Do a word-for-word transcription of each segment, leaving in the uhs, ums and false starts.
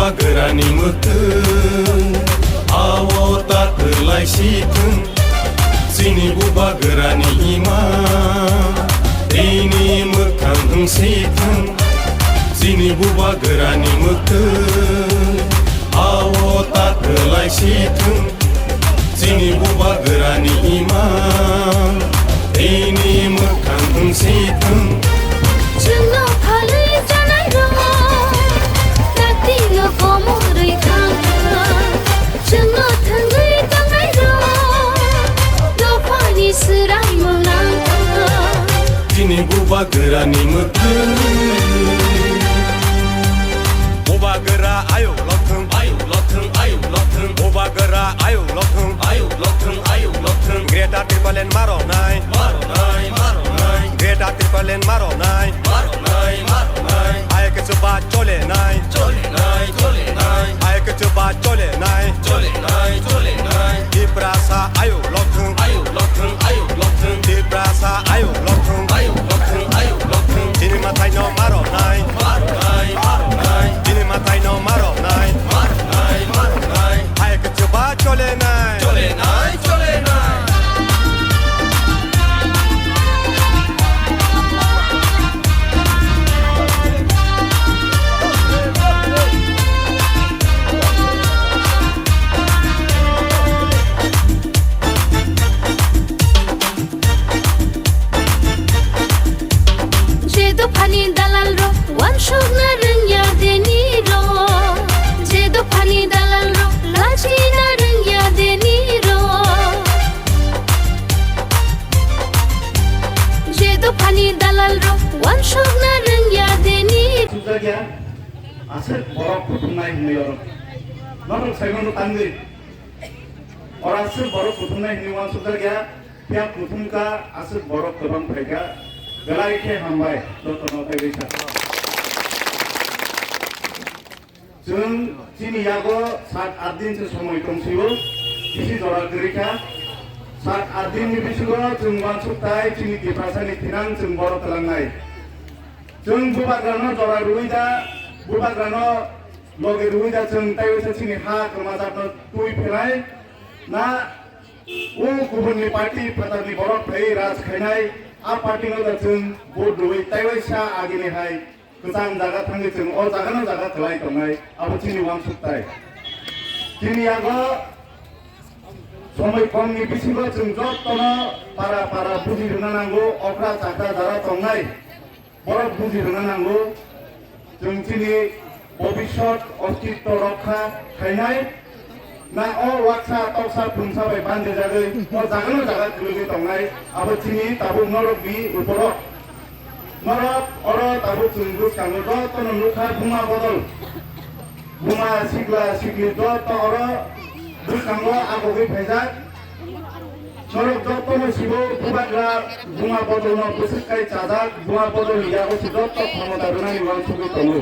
Bubagrani mwktwng, ao ta kwlai si thwng. Chini bubagrani ima, tini mwkhang wng si thwng. Chini bubagrani mwktwng, ao ta kwlai si thwng. Chini bubagrani ima, tini mwkhang wng si thwng. Chwngno phalwi chanai rok, dakti no komorwi thang. Chwngno thwngwi tongnai rok, dophani swrai mwnang. Chini bubagrani mwktwng. Bubagra ayuk lokthwng, ayuk lokthwng, ayuk lokthwng. Bubagra ayuk lokthwng, ayuk lokthwng, ayuk lokthwng. Greater Tipraland maroknai, maroknai, maroknai. Greater Tipraland maroknai, maroknai, maroknai. Hai khe chuba cholenai, cholenai, cholenai. Hai khe chuba cholenai, cholenai, cholenai. Tiprasa ayuk lokthwng, ayuk lokthwng, ayuk lokthwng. Tiprasa ayuk lokthwng, ayuk lokthwng, ayuk lokthwng. Chini mwtai no maroknai, maroknai, maroknai. Chini mwtai no maroknai, maroknai, maroknai. Hai khe chuba cholenai, cholenai, cholenai. Je dophani dalal rok wansukna rwngya deni rok, je dophani dalal rok lachina rwngya deni rok, je dophani dalal rok wansukna rwngya deni. Sukjakya, aswk borok kuthumnai hinwi oro. Norok saimano tangwi. Oro aswk borok kuthumnai hinwi uansukjakya, phiya kuthumkha aswk borok kwbang phaikha, belai khe hambai jotono taiwi sa. Chwng chini yago sat at din se somoi tongsio, bisi jora kwrwikha. Sat at din ni bisingo chwng uansuk tai chini Tiprasani thinang chwng borok twlangnai. Chwng bubagrano jora rwui da, bubagrano loge rwui da chwng taiwi sa chini ha kwmajak no twi phelai na, o kubun ni party phatar ni borok phai raj khainai, a party no da chwng vote rwui taiwi sa agini hai kwchang jaga thangwi chwng o jaga no jaga kwlai tongnai, abo chini uansuk tai. Chini yago somoi kom ni bisingo chwng jotono para para buji rwna nango, okra chakra jara tongnai. Borok buji rwna nango, chwng chini bobiswt ostitto rokha khainai, na o waksa toksa phungsa bai bandejagwi o jagano jaga kwlwgwi tongnai, abo chini tabuk norokni uporo. Norok oro tabuk chwng bwskango jotono nukha buma bodol. Buma sikla sikli joto oro bwskango agogwi phaijak. Norok jotono sibo bubagra buma bodolno bwswk kai chajak, buma bodolni yago se joto khomota rwnani uansugwi tongo.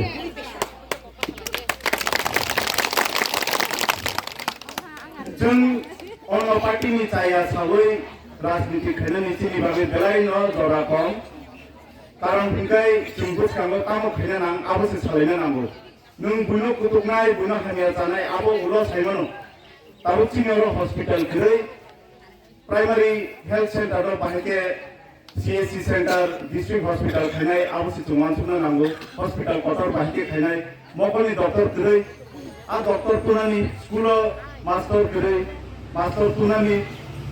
Chwng onno party ni chaya sawi rajniti khainani chini bagwi belaino jora kom. Karon hwnkhe chwng bwskango tamo khaina nang abo se salaina nango. Nwng buino kutuknai, buino hamya chanai, abo ulo saimano. Tabuk chini oro hospital kwrwi, primary health center no bahai khe C H C center, district hospital khainai, abo se chwng uansukna nango. Hospital kotor bahai khe khainai, mokolni doctor kwrwi, a doctor tunani, school o master kwrwi, master tunani,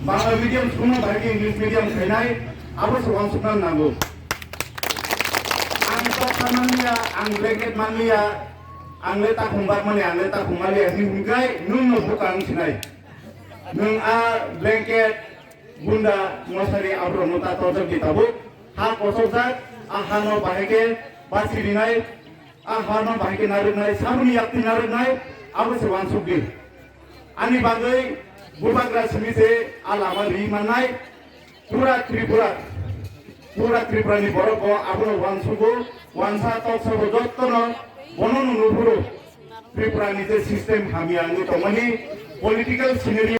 Bangla medium school no bahai khe English medium khainai, abo se uansukna nango. Ang toksa manliya, ang blanket manliya, ang le takhum bakmani, ang le takhum manliya, hinwi hwnkhai nwng no bukang sinai. Nwng a blanket, bunda, mosari, aborokno ta torjak di tabuk. Ha kosokjak, a hano bahai khe basi rinai, a hano bahai khe narwknai, saboni yakti narwknai, abo se uansuk di. Ani bagwi bubagra simi se a lama ri mannai. Pura Tripura, pura Tripura ni borok bo abono uansugo, uansa toksa bo jottono bono no nuphuru. Tripura ni je system hamya wngwi tongmani political scenario.